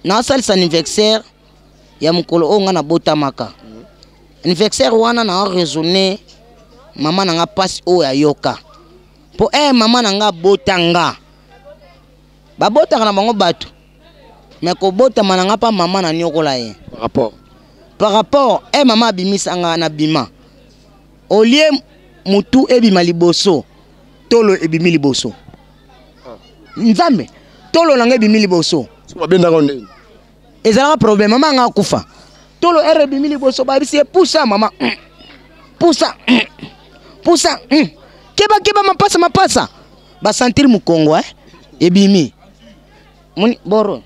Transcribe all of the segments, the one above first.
Naosalisa anniversaire ya mokolo oyo ngai nabotamaka. Anniversaire wana na raisonner mama na nga mpasi oyo ayoka mpo eh, mama na nga abota nga, babotaka na bango bato me kobotama na nga mpa mama na niokola ye par rapport par rapport eh, mama abimisa nga na bima olie mutu ebima liboso, tolo ebimi liboso. Nzambe, tolo na nga ebimi liboso. Soki babendaka ndenge ezalaka problème, mama nga akufa, tolo ere ebimi liboso, bayebisi ye pusa mama, pusa, pusa, keba keba, mapasa mapasa, basentir mokongo eh? Ebimi moni boro.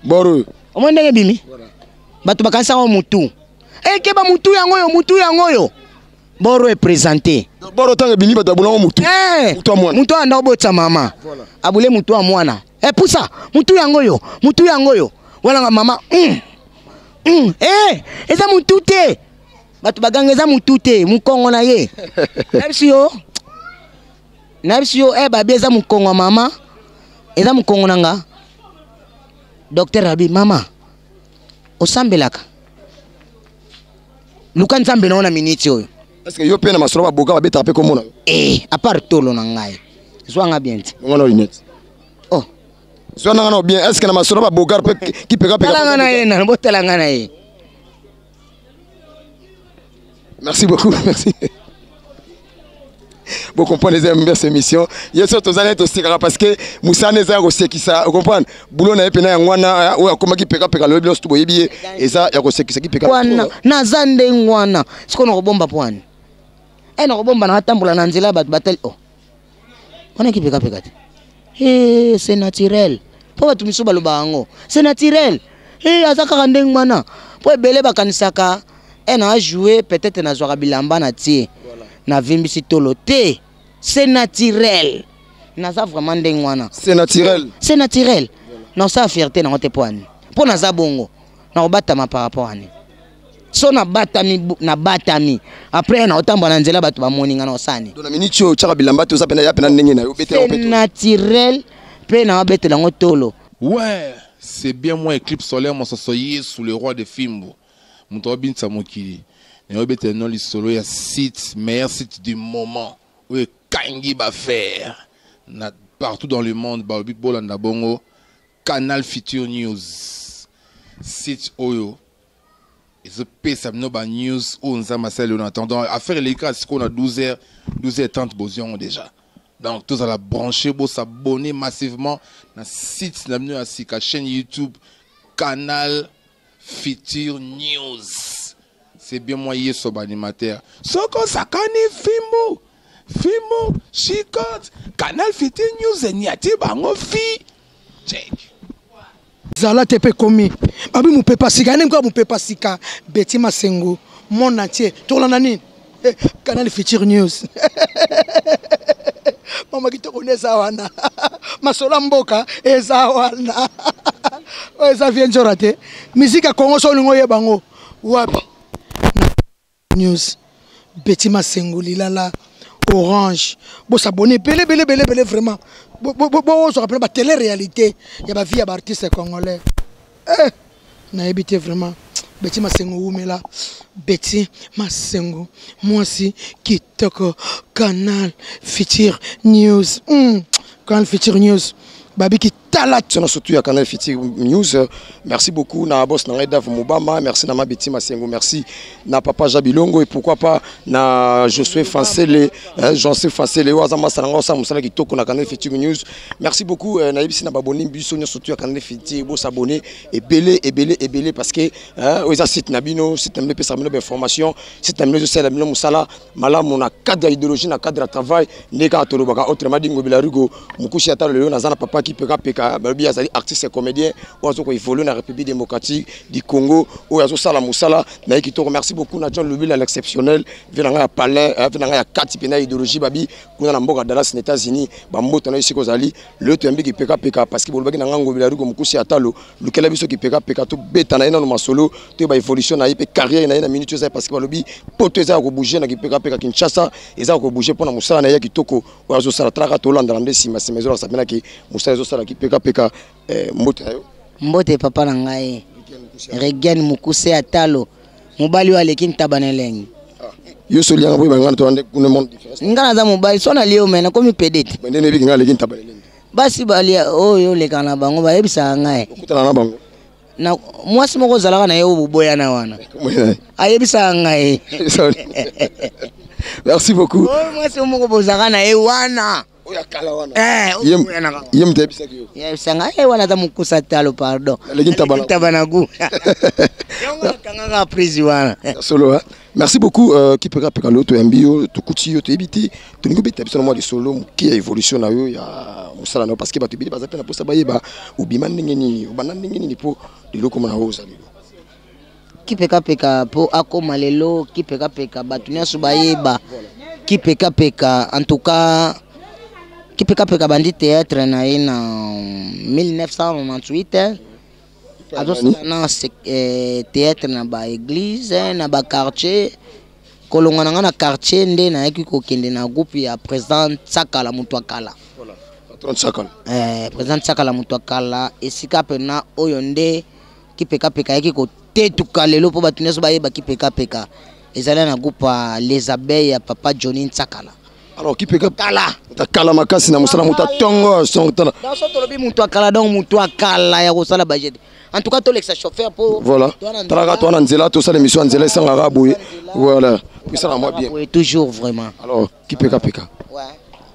Boro. Omoni ndenge ebimi, bato bakanisaka mutu ekeba, mutu yango oyo, mutu yango oyo, boro eprésente. Boro ntango ebimi, bato babulango mutu. Mutu ya mwana, mutu anda obotisa mama abule mutu ya mwana epusa mutu yango oyo, mutu yango oyo wana mama Eh, eza mutu te, bato baganga eza mutu te, mokongo na ye. Nayebisi yo, nayebisi yo eh, babi eza mokongo ya mama, eza mokongo na nga. Docteur abi mama osambelaka, luka Nzambe na yo na miniti oyo. Est ce que yo mpe na masolo baboka babetaka mpe komona yo? Eh, à part tolo na ngai, zwanga bien te. Ngo na lunette. Oh. Zwa nanga na bien. Est ce que na masolo babogar mpe kipeka? Talanga na ye na botalanga na ye. Merci beaucoup, merci. Vous comprenez, les amis, cette émission. Yeso tozali tosekaka parce que musana eza ya kosekisa, comprendre? Boulot na ye pena yango wana oyo akomaki peka peka loyebi nyonso boyebi ye eza ya kosekisa ki peka. Wana naza ndenge wana, sikoyo nakobomba po wani e nakobomba, nakatambola na nzela, bato batali oh wana kipekapeka te. Eh, c'est naturel, mpo bato misusu baloba yango c'est naturel. Eh, aza kaka ndenge wana, mpo ebele bakanisaka e na ajoue peut-être nazwaka bilamba na tie navimbisi tolo te. C'est naturel, naza vraiment ndenge wana. C'est naturel. C'est naturel, nasala fierté nango te. Mpo ani? Mpo naza bongo, nakobatama par rapport ani so nabatami, nabatami après naotambola na nzela, bato bamoni nga na osani. Na miniti oyo otyaka bilamba te, oza pena ya pena ndenge na yo. C'est naturel, mpe naobetela yango tolo. Ouais, c'est bien moi, Eclipse solaire, Mososo Yesu, le roi de Fimbu. Moto abinisa mokili. Nayobetela no lisolo ya site, meilleur site du moment oyo ekangi bafaire na partout dans le monde. Balobi bolanda bongo Canal Future News, site oyo ezopesa bino banews oyo Nzambe asali oyo. En attendant, affaire eleki kaka sikoyo na 12 h 12 h 30, bozwi yango déjà. Donc tozala branché, bosabonner massivement na site na bino ya sika, chaîne YouTube Canal Future News. C'est bien moi, Yeso animateur. Soko sakani fimbu fimbu chicote, Canal Future News enyati bango fi check. Zala te mpe ekomi babi mopepa sika ndenge kaka mopepa sika Beti Masengo monde entier tokolanda nini? Eh, Canal Future News, mama kitoko nde eza wana, masolo ya mboka eza wana. Oyo eza vie nzora te, musique ya Congo so olingi oyeba yango wapi? Na news Beti Masengo lilala orange. Bosabone ebele ebele ebele ebele vraiment, bozwaka mpena batele réalité ya bavie ya baartiste congolais. Eh, nayebi te vraiment. Beti Masengo wumela, Beti Masengo mwasi kitoko. Canal Future News, Canal Future News babiki tala. Tona surtout ya Canal Future News. Merci beaucoup na boss na ngai Dave Mobama, merci na Mabeti Masengo, merci na papa Jabilongo et pourquoi pas na Josué Fansele, hein, Josué Fansele oyo aza masala nga osala mosala kitoko na Canal Future News. Merci beaucoup na yebisi na baboni biso nyonso surtout ya Canal Future, bo s'abonner ebele ebele ebele parce que hein, oyo eza site na bino, site na bino epesaka bino bainformation, site na bino ezosala bino mosala malamu na cadre ya idéologie, na cadre ya travail nde kaka tolobaka. Autrement dit, Ngobila Rugo Mokushi ata lelo naza na papa kipeka peka. Peka, balobi azali artiste comédien oyo azo ko évoluer na République démocratique du Congo, oyo azosala mosala na ye kitoko. Merci beaucoup na John Lubila l'exceptionnel, vie na ngai ya palais, vie na ngai ya kati mpe na idéologie babi kuna na mboka Dallas na États-Unis, bamboto na yo esika ozali. Lelo toyambi Kipeka Peka parce que bolobaki na ngai Ngobila Ruko Mokusi ya talo, lukela biso Kipeka Peka tobeta na ye nano masolo, toyeba évolution na ye mpe carrière na ye na minute eza, parce que balobi poto eza ya kobouger na Kipeka Peka, Kinshasa eza ya kobouger mpona mosala na ye ya kitoko oyo azosala. Talaka tolandala nde nsima nsima ezolakisa mpenaki mosala ezosala Kipeka Peka. Mbote na yo. Mbote papa na ngai Regan Mokuse ya talo, mobali oyo aleki ntaba na elengi. Yo so olianga boyeba ngai na kuna monde différence. Ngai naza mobali so nalie yo me nakomi pede te. Nde nayebiki ngai aleki ntaba na elengi. Basi balia oyo oleka na bango bayebisaka ngai. Okutana na bango. Na mwasi moko ozalaka na ye oyo boboyana wana ayebisaka ngai. Merci beaucoup. Oyo mwasi moko bozalaka na ye wana. Oyo ya kala wana. Ye moto ayebisaki yo. Yebisanga ye wana aza mokusa talo, pardon. Aleki ntaba na gu. Yango nakangaka prise wana. Solo, hein? Merci beaucoup Kipeka Peka. Lelo toyambi yo, tokuti yo, toyebi te, tolingi obeta biso na mwa lisolo moke ya évolution na yo ya mosala na yo, parce que bato ebele baza mpe na mposa bayeba obima ndenge nini, obanda ndenge nini mpo lelo okoma na oyo oza lelo. Kipekapeka mpo akóma lelo Kipekapeka, bato nyonso bayeba Kipekapeka. En tout cas, Kipekapeka bandi théâtre na ye na 1998, azosala na théâtre na baéglise, na baquartier. Kolongwa na nga na quartier nde nayaki kokende na groupe ya président Tsakala, moto akala. Patron Tsakala. Président Tsakala, moto akala, esika mpena oyo nde Kipekapeka ayaki kotetuka lelo mpo bato nyonso bayeba Kipekapeka. Ezali na groupe ya Les Abeilles ya papa Johnny Ntsakala. Alors Kipeka kala. Kala makasi na mosala, moto atongo songo tala. Donc so tolobi moto akala, donc moto akala ya kosala bajete. En tout cas, tolekisa chauffeur mpo Voilà, talaka to wana nzela, tosala émission ya nzela, esangaka boye, voilà, esala mwa bien. Boye toujours vraiment. Alors Kipeka Peka, ouais.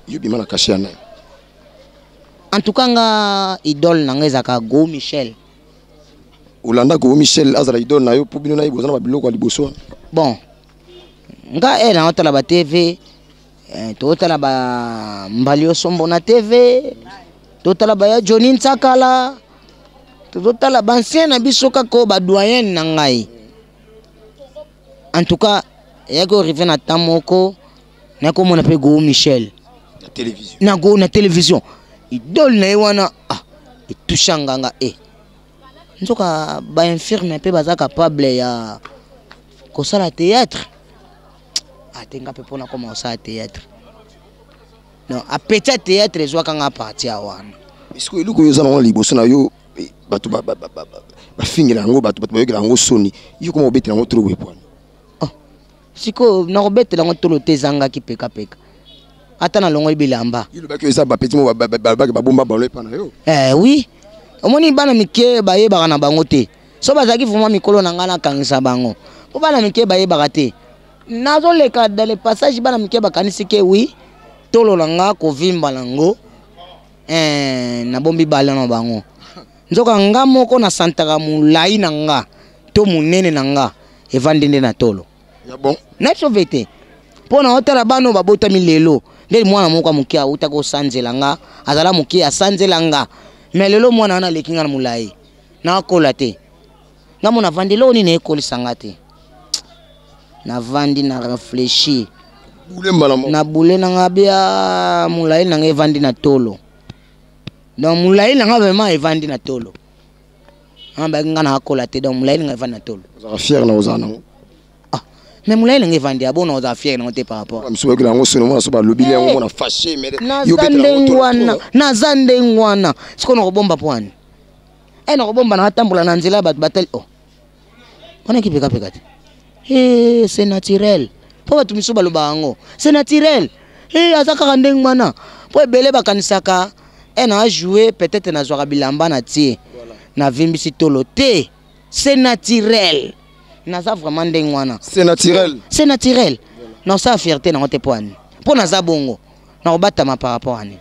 Yo bima na cachet ya nani? En tout cas, nga idole na nga ezalaka Go Michel. Olanda Go Michel azala idole na yo mpo bino na ye boza na babiloko ya liboso wana? Bon, nga e naotala ba TV, totala ba Mbali Osombo na TV, totala baya Johnny Ntsakala, tozotala baancien na biso kaka oyo badoyenne na ngai. En tout cas, eyaki arrive na temps moko nakomona mpe Go Michel na télévision. Na go na télévision, idole na ye wana, ah, etusha nganga e nzoka bainfirme mpe baza capable ya kosala théâtre. Ate nga mpe mpona koma kosala théâtre, non, apeti ya théâtre ezwaka nga parti ya wana. Sikoyo eloko oyo oza nango na liboso na yo, bato bafingela yango, bato bayokela yango soni, yo koma obetela yango trop boye pwana? Oh, sikoyo nakobetela yango tolo te, ezangaki pekapeka ata nalongoli bilamba. Yo lobaki eza bapeti mo balobaki babomba balo epa na yo. Oui, omoni bana mike bayebaka na bango te. So bazalaki vraiment mikolo na ngai, nakangisa bango mpo bana mike bayebaka te. Nazoleka dans le passage, bana mike bakanisi ke oui, tolo na nga kovimba nango, nabombi bale na bango. Nzoka nga moko nasantaka molai na nga to monene na nga evandi nde na tolo. Ya bon. Na biso ve te mpo na otala bana oyo babotami lelo nde mwana moko ya moke awutaki kosanzela nga, azala moke asanzela nga, mais lelo mwana wana aleki nga na molai. Nakola te, nga mo navandi, eloko nini ekolisa nga te. Navandi na réfléchir. Bule mbala moko. Na bule na nga bia molai na nga evandi na tolo. Donc molai na nga vraiment evandi na tolo. Nga baki nga nakola te, donc molai na nga evandi na tolo. Ozalaka fier na ozala nango? Ah, mais molai na nga evandi abona, ozala fier nango te par rapport Misu bayokela yango soni, omona so balobili yango, mona fâché, mais yo naza obetela yango ndenge tolo. wana, naza ndenge wana. Sikoyo nakobomba mpo wani e nakobomba, natambola na nzela, bato batali, oh, wana ekipekapeka te. C'est naturel mpo bato misusu balobaka yango, c'est naturel, aza kaka ndenge wana, mpo ebele bakanisaka e na ajoue peut-être nazwaka bilamba na tie navimbisi tolo te. C'est naturel, naza vraiment ndenge wana. C'est naturel. C'est naturel, nasala fierté nango te mpo ani mpo naza bongo, nakobatama par rapport ani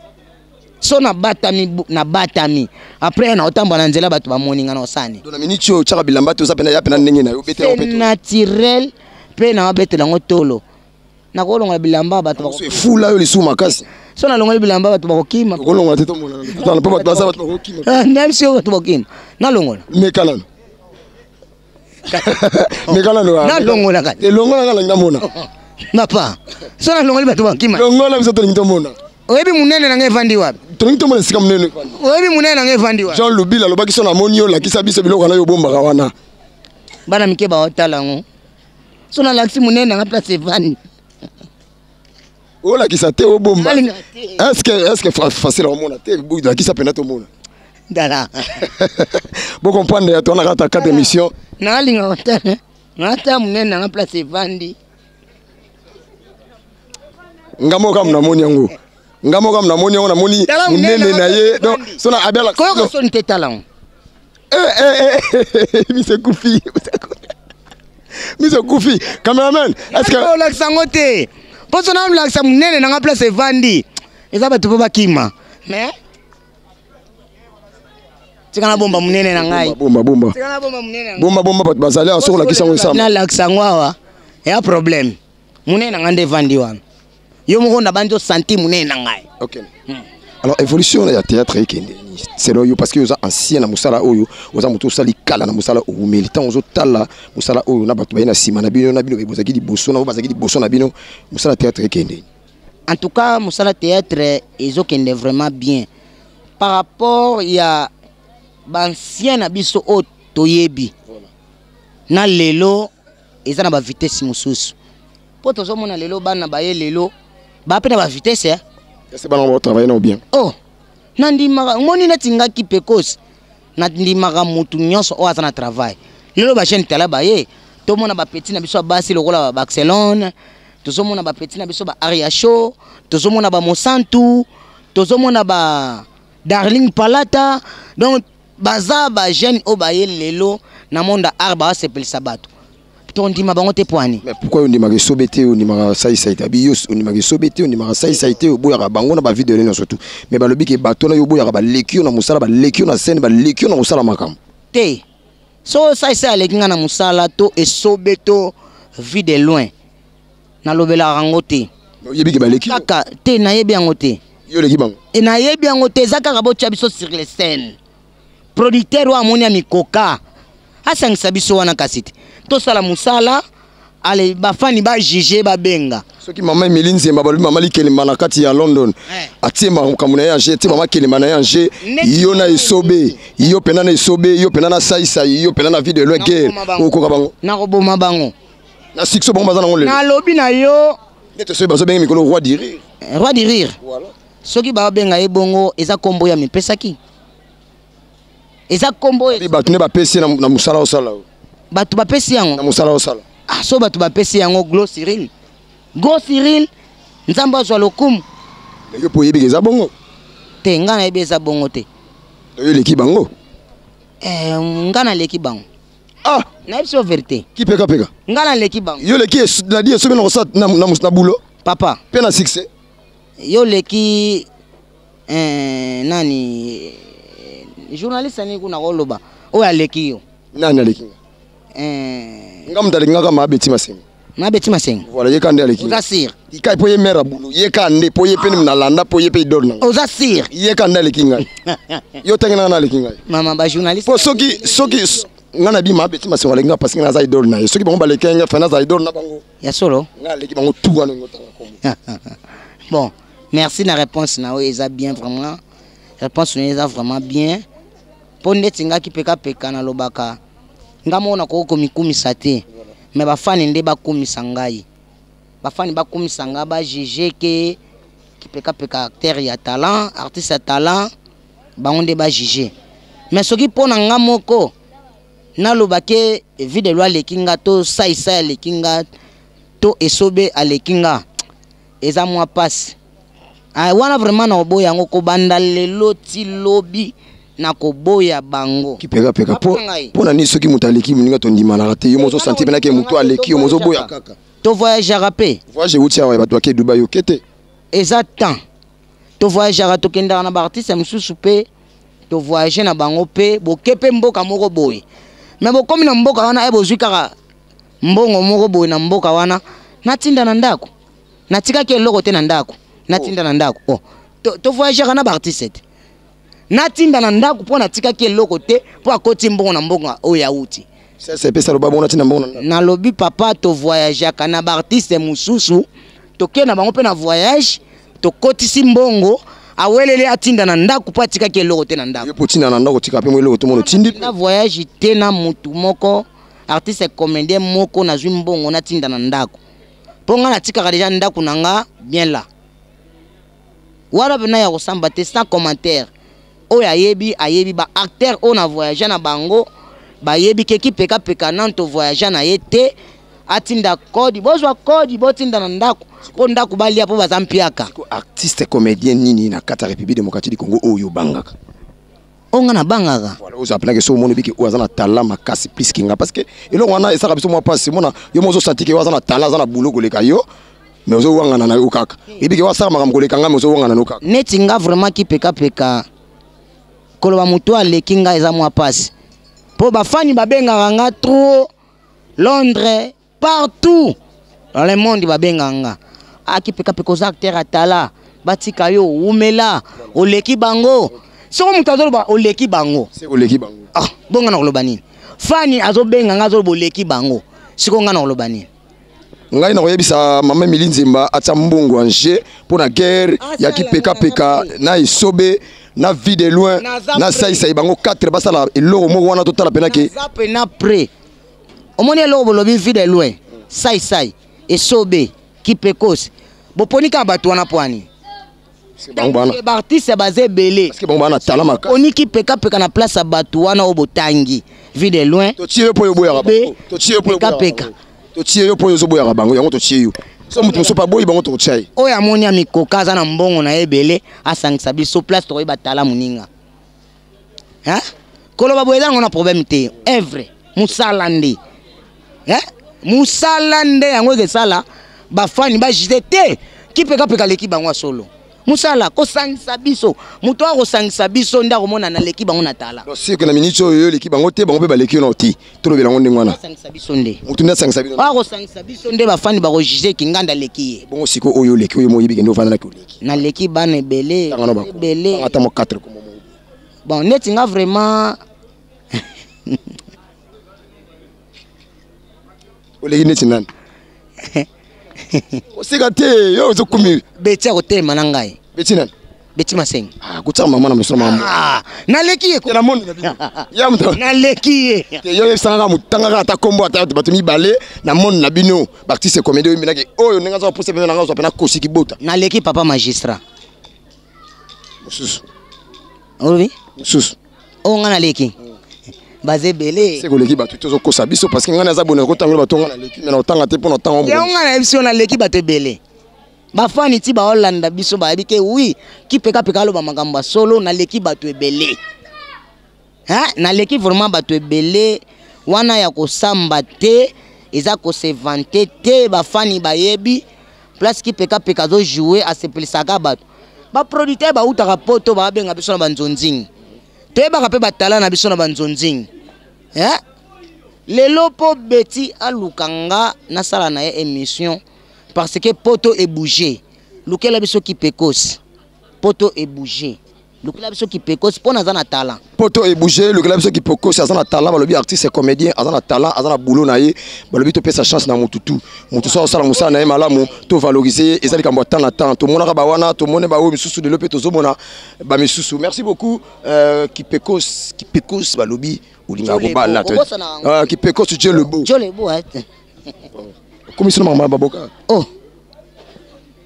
so nabatami, nabatami après naotambola na nzela, bato bamoni nga na osani. Donc na minute oyo otyaka bilamba te, oza pena ya pena ndenge na yo, obetela yango c'est mpe tolo. Naturel mpe naobetela yango tolo, nakolongola bilamba bato So efula yo lisusu makasi. So nalongoli bilamba, bato bakokima. Okolongola te, tomona totala mpo bato baza, bato bakokima. Ah, nayebisi yo, bato bakokima. Nalongola. Meka nano, meka nano. Nalongola kati. Elongola, nga nalingi namona. Papa, so nalongoli, bato bakokima. Longola, biso tolingi tomona. Oyebi monene na ngai evandi wapi? Tolingi tomona esika monene evandi. Oyebi monene na ngai evandi wapi? Jean Lubila alobaki so namoni yo, olakisa biso biloko wana yo obombaka wana. Bana mike baotala yango. So nalakisi monene na ngai place evandi. Olakisa te, obomba. Nalinga te. Est-ce facile omona te? Lakisa mpena tomona. Dala. Bocomprendre ya towana kaka kata émission. Nalinga kotala nata monene na ngai place evandi. Nga moko kaka namoni yango, nga moko kaka namoni yango, namoni Tala monene monene na ye. Donc evandi. so na abi alakisa. Koyoka soni te, tala yango. Miso ekufi, miso ekufi. Cameraman, est ce que Olakisa yango te, mpo so nalakisa monene na nga place evandi, eza bato mpo bakima. Mais tika nabomba monene na ngai. Bomba, bomba. Tika nabomba monene na ngai. Bomba, bomba, bato bazali awa. Soki olakisa yango, esama. Nalakisa yango awa, eya problème. Monene na ngai nde evandi wana. Yo moko na bandi osanti monene na ngai. Ok, alors évolution ya théâtre ekende selon yo? Parce que oza ancien na mosala oyo, oza moto osali kala na mosala, owumeli. Ntango ozotala mosala oyo na bato baye na nsima na bino, na bino bozalaki liboso na oyo bazalaki liboso na bino, mosala théâtre ekende? En tout cas, mosala théâtre ezokende vraiment bien par rapport ya baancien na biso oyo toyebi na lelo. Eza na bavitesse mosusu, mpo tozomona lelo bana baye lelo baa mpe na bavitesse, eh. Est-ce bana batravaille nao bien? Oh, nandimaka, omoni neti ngaki pekos, nandimaka motu nyonso oyo aza na travail. Lelo bajeune tala baye, tomona bapeti na biso ya basi lokola ba Barcelone, tozomona bapeti na biso ba Aria Show, tozomona bamosantu, tozomona ba Darling Palata. Donc baza bajeune oyo baye lelo na monde ya art, baasepelisa bato, tondima bango te poani. Mais pourquoi ondimaka esobe te, ondimaka saisai te? Abi yo ondimaka esobe te, ondimaka saisai te, oboyaka bango na bavideo nyonso tu, mais balobi ke bato na yo oboyaka baleki yo na mosala, baleki yo na scène, baleki yo na kosala makambo. Te, so saisai aleki nga na mosala to esobe to Vue de Loin, nalobelaka yango te. Oyebi ke baleki yo. Kaka te, nayebi yango te. Yo oleki bango. E, nayebi yango te. Eza kaka botya biso sur les scènes, producteur oyo amoni ya mikoka asangisa biso wana, kasi te tosala mosala. Ale, bafani bajuge, babenga. Soki mama Emili Nzemba, balobi mama Likelemba na kati ya London, atie makambo na ye ange, atie mama Kelemba na ye ange, yo na esobe, yo mpena na esobe, yo mpena na saisai, yo mpena na Vue de Loin guerre, Nakoboma bango. okoka bango? Nakoboma bango. Na succès bango baza nango lelo? Nalobi na yo. Nde soki bazobenge mikolo roi du rire. Roi du rire. Voilà. Soki babenga ye bongo, eza nkombo ya mipesaki, eza nkombo oyo. Bato nde bapesi ye na mosala osala oyo. Bato bapesi yango. Na mosala osala. Ah, so bato bapesi yango, glo Cyril, go Cyril, Nzambe azwa lokumu. Mais yo mpo oyebi ke eza bongo? Te, ngai nayebi eza bongo te. Oyo eleki bango. Eh, ngai naleki bango. Ah. Nayebi so vérité. Kipekapeka. Ngai naleki bango. Yo leki nadi esobe na kosala na bulo. Papa. Mpe na succès. Yo leki nani, journaliste ani kuna koloba oyo aleki yo? Nani aleki nga? Nga moto aleki nga kaka Maabeti Masengo. Mabeti Masengo. Voilà, ye ka nde aleki. Oza sûr? Ikai mpo ye mare ya bulu, ye ka nde mpo ye mpe nalanda, mpo ye mpe idole nanga. Oza sûr? Ye ka nde aleki ngai. Yo ntange nanga na aleki ngai. Mama, bajournaliste. Mpo soki nga na bima, Abeti Masengo aleki nga parce que naza idole na ye. Soki bango baleki nga, fa naza idole na bango. Ya solo? Nga aleki bango tu wana ngo tanga kombo. Bon, merci na réponse na oyo, eza bien vraiment. Réponse na yo eza vraiment bien, mpo ndeti ngaki pekapeka nalobaka, nga moko nakoki komikumisa te, me bafani nde bakumisa ngai, bafani bakumisa ngai, bajuge ke kipekapeka acteur ya talent, artiste ya talent, bango nde bajuge. Mais soki mpo na nga moko naloba ke Vue de Loin aleki nga, to saisai aleki nga, to esobe aleki nga, eza mwa pasi. Ah, wana vraiment na koboya yango kobanda lelo ti lobi, na koboya bango. Kipekapeka, mpo Papa ngai. Mpo na nini soki moto aleki moninga tondimanaka te? Yo mozosanti mpenake moto aleki yo, mozoboya kaka. Tovoyageaka mpe. Voyage euti awa, bato bake Dubai, oke te? Eza temps tovoyageaka, tokendaka na baartiste mosusu mpe tovoyage na bango mpe boke mpe mboka moko boye. Me bokomi na mboka wana, e bozwi kaka mbongo moko boye na mboka wana, natinda na ndako, natikaki eloko te na ndako. Natinda na ndako. Oh. Tovoyageaka na baartiste te. Natinda na ndako mpo natikaki eloko te, mpo akoti mbongo na mbongo oyo auti. Epesa loba bongo, natinda mbongo na ndako. Nalobi papa, tovoyageaka na baartiste mosusu, tokei na bango mpe na voyage, tokotisi mbongo, aweleli atinda na ndako mpo atikaki eloko te na ndako. Yo mpo otinda na ndako, otika mpe mo eloko tomona otindi. Na voyage te na mutu moko, artiste comédien moko, nazwi mbongo natinda na ndako, mpo nga natikaka deja ndako na nga bien là wana mpena ya kosamba te, sans commentaire. Oyo ayebi ayebi, baacteur oyo na voyage na bango bayebi ke kipekapeka nanu tovoyage na ye te, atinda kodi, bozwa kodi, botinda na ndako mpo ndako balia, mpo baza mpiaka. Artiste comédien nini na kati ya République démocratique du Congo oyo obangaka? Oyo nga nabangaka? Voilà, oyo apenaki so omoni biki oyo aza na talent makasi plus que nga, parce que eloko wana esalaka biso mwa mpasi. Mona yo mo ozosanti ke oyo aza na talent, aza na boulot koleka yo, mais ozowangana na yo kaka. Yebi ke oyo asala makambo koleka nga, mais ozowangana na yo kaka. Neti nga vraiment kipekapeka, koloba moto aleki nga eza mwa mpasi, mpo bafani babengaka nga trop. Londres, partout dans le monde babengaka nga akipekapeka, oza acteur atala, batika yo, wumela, oleki bango. Soko moto azoloba oleki bango, se oleki bango. Ah, bonga na koloba nini? Fani azobenga nga, azoloba oleki bango, siko nga na koloba nini? Ngai na koyebisa mama Emili Nzemba atia mbongo en jeu mpo na guerre ya kipekapeka na esobe na vie de loin na saisai, bango 4 basala eloko moko wana, totala mpena ke. Naza pena prêt. Omoni eloko bolobi, vie de loin, saisai, esobe, kipekos, boponi kaka bato wana mpo ani? Bango bana baartiste baza ebele. Parce que bango bana talent makasi. Poni kipekapeka na place ya bato wana oyo botangi, vie de loin. Totie yo mpo oyo oboyaka bango, totie yo mpo oyo oboyaka Pekapeka. bango. Totie yo mpo oyo ozoboyaka bango, yango totie yo. So moto mosusu aboyi bango, tokotia ye. Oyo amoni ya mikoka, aza na mbongo na ye ebele, asangisa biso place tokoyeba tala moninga. Hein? Koloba boye eza nango na problème te, evre mosala nde. Hein? Mosala nde yango ekesala bafani bajite te, kipekapeka aleki bango ya solo. Mosala kosangisa biso, moto akosangisa biso nde akomona naleki bango na tala. Donc sike na miniti oyo yo oleki bango te, bango mpe baleki yo na te, tolobela yango ndenge wana. Asangisa biso nde. Motu nde asangisa bino. Akosangisa biso nde bafani bakojuge kinganda aleki ye. Bongo sikoyo oyo oleki, oyo moyebi kende ovandalaki oleki? Naleki bana ebele. Tanga no bako ebele. Ata mo 4 kombo moko. Bon, neti nga vraiment Oleki neti nani? Oseka te, yo ozokumi. Beti akotelema na ngai. Beti nani? Beti Masengi. Ah, kotiaka mama na miso na mama. Ah, naleki ye. Na monde na bino ya moto. Naleki ye. Te, yo yebisanga kaka motanga kaka ata kombo ata bato mibale na monde na bino, baartiste comédie, oyo minaki oyo ndenge aza kopusa pene na nga, ozwa pena kosi kibota. Naleki papa magistrat. Mosusu? Olobi? Mosusu. Oyo nga naleki baza ebele. Se koleki bato te, ozokosa biso, parce que ngai naza boye, nakotanga bato nga naleki, me na otanga te mpo na otanga. Yango nga nayebi so naleki bato ebele. Bafani ti baolanda biso bayebi ke wi kipekapeka aloba makambo ya solo, naleki bato ebele. Hein? Naleki vraiment bato ebele wana ya kosamba te, eza kose vanter te. Bafani bayebi place kipekapeka azojoue, asepelisaka bato. Baproducteur bautaka poto, babenga biso na banzonzingi, toyebaka mpe batala na biso na banzonzingi. Eh? Lelo mpo beti aluka nga nasala na ye émission, parce que poto ebouge, lukela biso kipekos, poto ebouge, lukela biso kipekos mpo naza na talent. Poto ebouge, lukela biso kipokosi, aza na talent. Balobi artiste comédien aza na talent, aza na boulot na ye. Balobi topesa chance na motu tu, motu so asala mosala na ye malamu, tovalorize ye. Eza likambo ya temps na temps, tomonaka bawana, tomoni baoyo misusu, lelo mpe tozomona bamisusu. Merci beaucoup, Kipekos. Kipekos, balobi olingaka kobala. Kipekos, Dieu le beau. Dieu le beau. Okomisi na makambo ya baboka. Oh.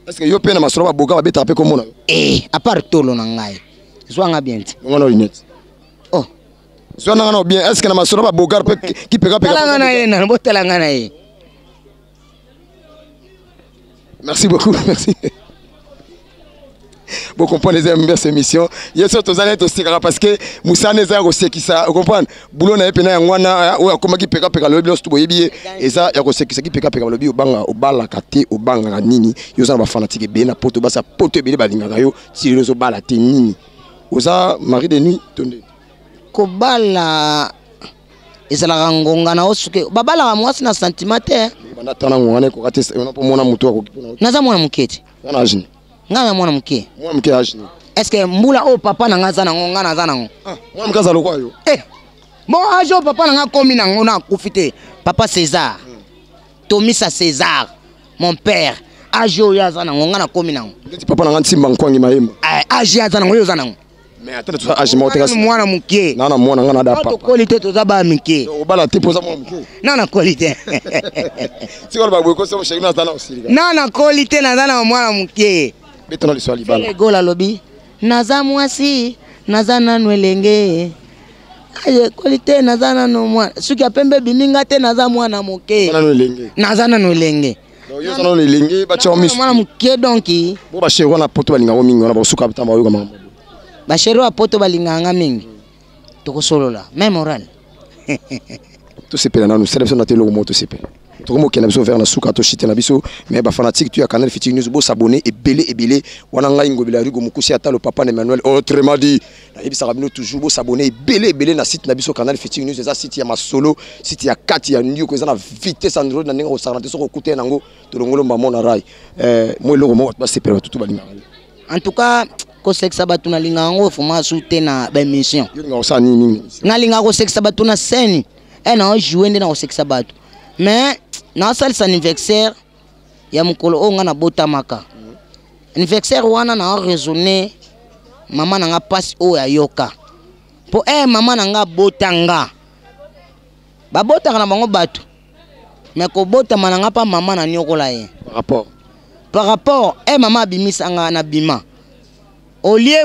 Est ce que yo mpe na masolo baboka babetaka mpe komona yo? Eh, à part tolo na ngai, zwanga bien te. Ngo na lunette. Oh. Zwa nanga na bien. Est ce que na masolo baboka mpe kipekapeka? Talanga na ye nano, botalanga na ye. Merci beaucoup, merci. Vous comprenez, les amis, cette émission. Yeso tozana tosekaka parce que musana eza ya kosekisa, vous comprenez? Boulot na ye pena yango wana oyo akomaki peka peka, lobi nyonso boyebi ye, eza ya kosekisa ki peka peka. Balobi obanga obalaka te, obangaka nini? Yo oza na bafanatike ebele na poto, basa poto ebele balingaka yo, ti lelo ozobala te, nini? Oza mari de nuit to nde? Kobala ezalaka ngonga na yo, soki babalaka mwasi na sentiment te. Banda tana ngonga na ekoka te mpo mona moto akoki mpona. Naza mwana moke te. Wana age? Ngai na mwana moke. Mwana moke age nini? Est ce que mbula oyo papa na ngai aza nango, ngai naza nango? Ah, mwana moke aza lokwa yo. Eh, bon age oyo papa na ngai akomi nango na akufi te. Papa César. Tomisa César, mon père. Age oyo aza nango, ngai nakomi nango. Ndeti papa na ngai Nsimba Nkwangi Mayemba. Eh, age aza nango, yo oza nango. Mais attends, toza age moko te kasi. Mwana moke. Na na mwana ngai na da papa. Tokoli te, toza ba mike. Obala te poza mwana moke. Na nakoli te. Tika loba boye kosa mosheki na zana osilika. Na nakoli te, naza na mwana moke. Beta na liswa libala. Ferre Gola alobi naza mwasi, naza nanu elenge. Aye koli te, naza nanu mwana. Suki ya pembe ebimi nga te, naza mwana moke. Naza nanu elenge. Naza nanu elenge. Donc yo nanu elenge ba tshao misu. Mwana moke donc. Bo ba chéri wana poto balinga ngo mingi wana ba suka tamba yoka makambo. Ba chéri wa poto balinga nga mingi. Tokosolola même oral. Tosepela nanu, sala biso na te eloko moko tosepela. Tokomokenda biso vers na suka toshite na biso, mais ba fanatique tu ya Canal Futur News bo s'abonner ebele ebele wana ngai Ngobila Rigo Mukusi ata le papa Emmanuel autrement dit nayebisaka bino toujours bo s'abonner ebele ebele na site na biso Canal Futur News. Eza site ya masolo, site ya kati ya ndioko, eza na vitesse Android na ndenge kosakana te. Soki okutani nango tolongolo mbamo na rai. Mo eloko moko bato basepela, bato tu balingaka. En tout cas kosekisa bato nalingaka yango vraiment su te na ba émission. Yo olingaka kosala nini mingi? Nalingaka kosekisa bato na scène. Na jouer nde na kosekisa bato. Mais nasalisa anniversaire ya mokolo oyo nga nabotamaka. Anniversaire wana na raisonner mama na nga pasi oyo ayoka. Po mama na nga abotanga. Babotaka na bango bato. Mais kobotama na nga pa mama na nyokola ye. Par rapport. Par rapport, mama abimisa nga na bima. Au lieu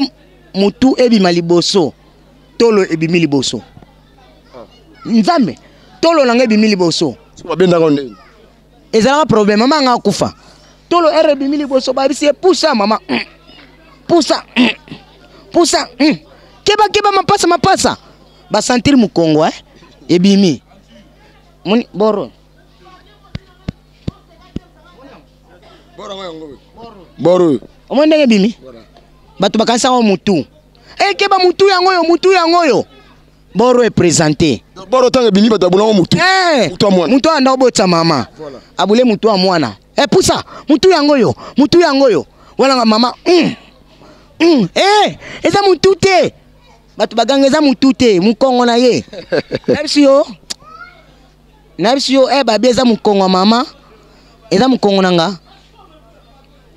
mutu ebima liboso, tolo ebimi liboso. Nzambe, tolo na nga ebimi liboso. Soki babendaka ndenge. Ezalaka problème, mama nga akufa. Tolo R ebimi liboso, babisi ye pusa mama. Pusa. Pusa. Keba keba mapasa mapasa. Ba sentir mukongo ebimi. Moni boro. Boro yango. Boro. Omoni ndenge ebimi? Bato bakanisa ngo mutu. Keba mutu yango yo, mutu yango yo. Boro est présenté. Boro tanga ebimi bato abulanga mutu. Mutu ya mwana. Mutu anda obotsa mama. Voilà. Abule mutu ya mwana. Pusa, mutu yango yo, mutu yango yo. Wana nga mama. Eza mutu te. Bato baganga eza mutu te, mukongo na ye. Nabisi yo. Nabisi yo, babi eza mukongo ya mama. Eza mukongo na nga.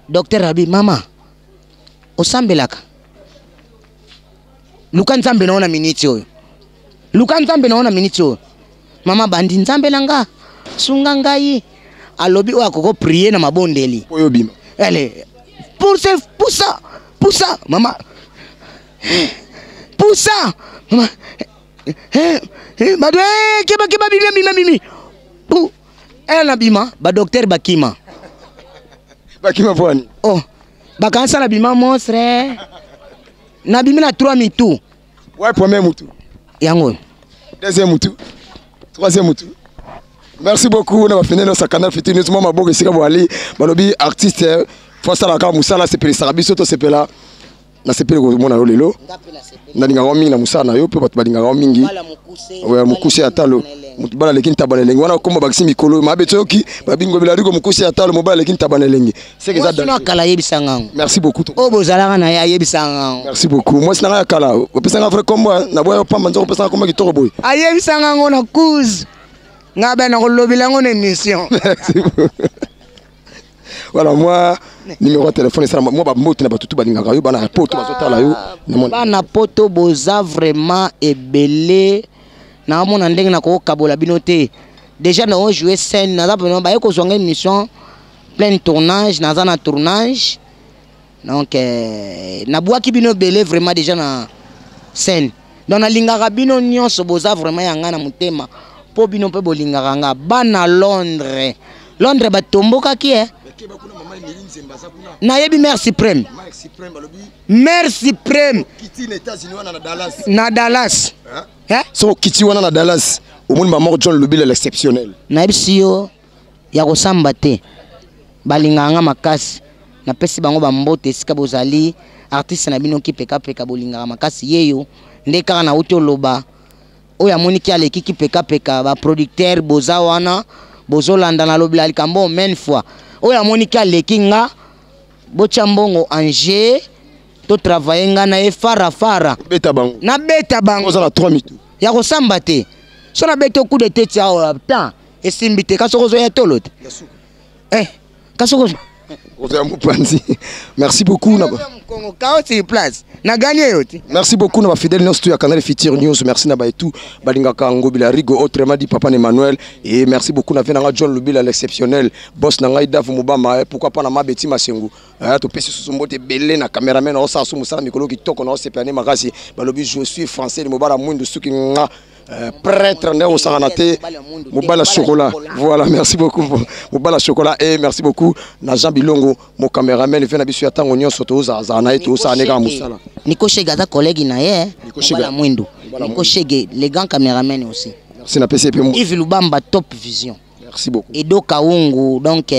Docteur Rabi, mama. Osambelaka. Luka nzambe na ona minute oyo. Luka nzambe na ona minute oyo. Mama bandi nzambe na nga. Sunga ngai. Alobi oyo akoko prier na mabondeli. Oyo bima. Allez, pour ce, pour ça, pour ça, mama. Pour ça, mama. Bado, keba, keba, bima, bima, bima. Pou. Na bima, ba docteur bakima. Bakima pwani. Oh, bakansa na bima monstre. Na bimi na 3 mitu. Ouais, premier mutu. Yango. Deuxième mutu. Troisième mutu. Merci beaucoup na bafenene sa Canal Futur News mama bogo esika boali balobi artiste faut sala ka musala sepelisaka biso to sepela na sepeli komona yo lelo. Nalingaka mingi na musala na yo pe bato balingaka mingi. Ouais, mokuse ya talo. Moto bala leki ntaba na elengi. Wana komba bakisi mikolo, mabe toyoki, babingo bila riko mokuse ya talo, mobala leki ntaba na elengi. C'est que ça Mwasi na kala yebisa ngango. Merci beaucoup. Oyo bozalaka na ye ayebisa ngango. Merci beaucoup. Mwasi na nga ya kala, opesa nga vrai kombo, na boya pamba nzoko opesa nga kombo kitoko boye. Ayebisa ngango na cause. Nga ba na kolobela ngo na émission. Merci beaucoup. Voilà, moi numéro de téléphone ça moi ba moto na batutu balingaka yo bana poto bazotala yo. Bana poto boza vraiment ebele. Na mona ndenge na kokabola bino te. Déjà na jouer scène na za ba yeko zwanga émission plein tournage, na za na tournage. Donc na bwaki bino belé vraiment déjà na scène. Donc na lingaka bino nyonso boza vraiment yanga na motema. Po bino pe bolingaka nga bana Londres. Londres batombokaki Nayebi Mère Suprême. Mère Suprême. Na Dallas. Hein? So kiti wana na Dallas, omoni maman John Lubila l'exceptionnel. Nayebi si yo ya kosamba te. Balingaka nga makasi. Napesi bango ba mbote esika bozali. Artiste na bino ki peka peka bolingaka makasi yeyo. Nde kaka na uti oloba. Oyo amoniki aleki ki peka peka ba producteur boza wana bozolanda na lobela likambo main fois. Oyo amoniki aleki nga Botya mbongo en jeu, totravaille nga na ye fara fara. Beta bango. Nabeta bango. Oza na 3 mitu. Ya kosamba te. So nabeti coup de tête awa temps esimbi te kasi okozoya tolo te. Eh, kasi okozwa Ozoya mopanzi. Merci beaucoup na Congo kao sur place. Na gagné yo te. Merci beaucoup na ba fidèle nyonso ya Canal Futur News. Merci na ba etu balingaka Ngobila Rigo autrement dit papa Emmanuel et merci beaucoup na venanga John Lubila l'exceptionnel boss na ngai Dave Mubama, pourquoi pas na Mabeti Masengu. Eh, topesi susu mbote ebele na cameraman osala su mosala mikolo kitoko na osepela nde makasi balobi je suis français mobala mwindu suki nga prêtre nde osangana te mobala chocolat. Voilà, merci beaucoup mobala chocolat et merci beaucoup na Jean Bilongo mo cameraman ve na biso ya ntango nyonso tozalazala na ye tozosala nde kaka mosala. Nico Shege aza collègue na ye, mobala mwindu. Nico Shege le grand cameraman aussi. Merci na pesi pe Yves Lubamba Top Vision. Merci beaucoup. Edo Kaungu donc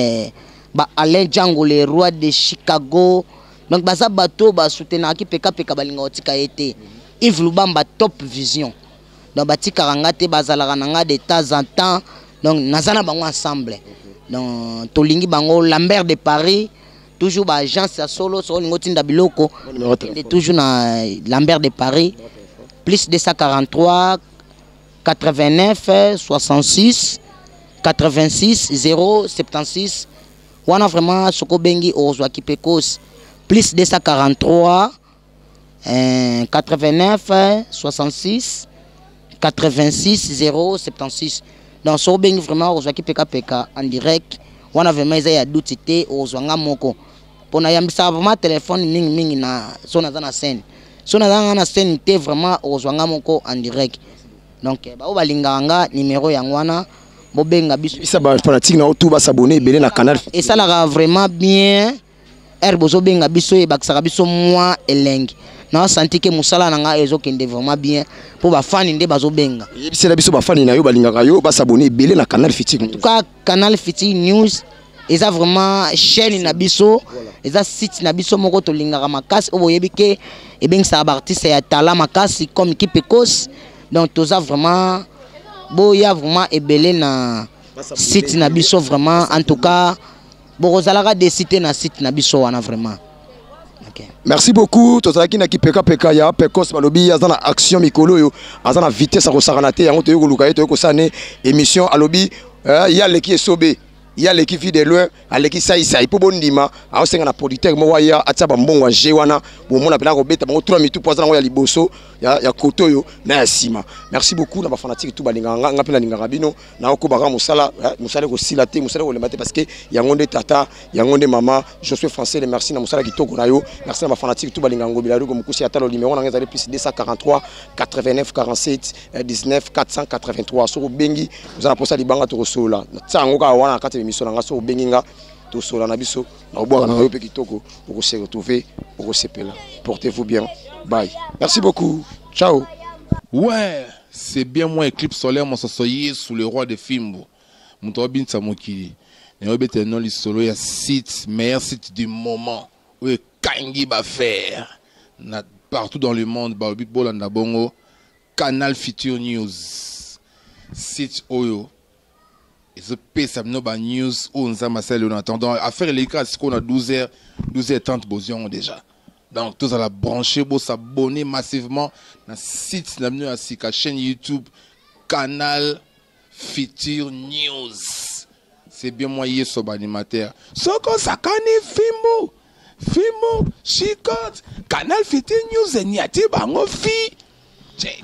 ba Alain Django le roi de Chicago donc baza bato ba soutenaki peka peka balinga kotika ye te. Yves Lubamba Top Vision donc batikaka nga te, bazalaka na nga de temps en temps donc naza na bango ensemble donc tolingi bango. Lambert de Paris toujours ba agence ya solo so olingo tinda biloko de toujours na Lambert de Paris plus 243 89 66 86 076 wana vraiment soko bengi ozwa kipekos plus 243 89 66 86 076 donc soko bengi vraiment ozwa kipeka peka en direct wana vraiment eza ya duti te ozwa nga moko pona yambisaka vraiment téléphone mingi mingi na so naza na scène so naza nga na scène te vraiment ozwa nga moko en direct donc bao balingaka nga numéro yango wana bobenga biso bisa ba fanatique na otu ba s'abonner ebele na canal esalaka vraiment bien heure bozobenga biso ebakisaka biso mwa elengi na santi ke mosala na nga ezokende vraiment bien mpo bafani nde bazobenga. Yebisela biso bafani na yo balingaka yo basabone ebele na Canal Futur. En tout cas Canal Futur News eza vraiment chaîne na biso, eza site na biso moko tolingaka makasi oyo boyebi ke ebengisaka baartiste ya tala makasi comme Kipekos donc toza vraiment boya vraiment ebele na site na biso vraiment en tout cas bokozalaka décité na site na biso wana vraiment. Okay. Merci beaucoup tozalaki na kipeka peka ya Pekos balobi aza na action mikolo oyo aza na vitesse akosakana te yango toyei koluka ye toyei kosala ne émission alobi ye aleki esobe ye aleki vie de loin aleki saisai mpo bondima aosenga na producteur moko aya atia bambongo ya g wana bomona mpena akobeta bango 3 mitu mpo aza nango ya liboso ya kote oyo na ya nsima. Merci beaucoup na bafanatike tu balingaka nga nga mpe nalingaka bino nakokobaka mosala mosala ekosila te mosala ekolemba te parce que yango nde tata yango nde mama. Je suis français le merci na mosala kitoko na yo merci na bafanatike tu balingaka Ngobila Rigo mokusi ya talo numéro na nga ezali plus 243 89 47 19 483 soki obengi oza na posa libanga tokosolola natia yango kaka wana na kati ya émission na nga soki obengi nga tosolola na biso na kobwaka na yo mpe kitoko okose retrouver okosepela. Portez-vous bien, bye, merci beaucoup, ciao. Ouais, c'est bien moi Eclipse solaire mososo Yesu le roi de Fimbu moto abinisa mokili na obetela no lisolo ya site meilleur site du moment oyo ekangi bafaire na partout dans le monde balobi bolanda bongo Canal Futur News site oyo ezopesa bino ba news oyo Nzambe asali en attendant affaire eleki kaka sikoyo na 12h 12h30 bozwi yango déjà. Donc tozala branché, bosabonner massivement na site na bino ya sika chaîne YouTube Canal Futur News. C'est bien moi Yeso animateur. Soko sakani fimbu fimbu chicote Canal Futur News enyati bango fi check.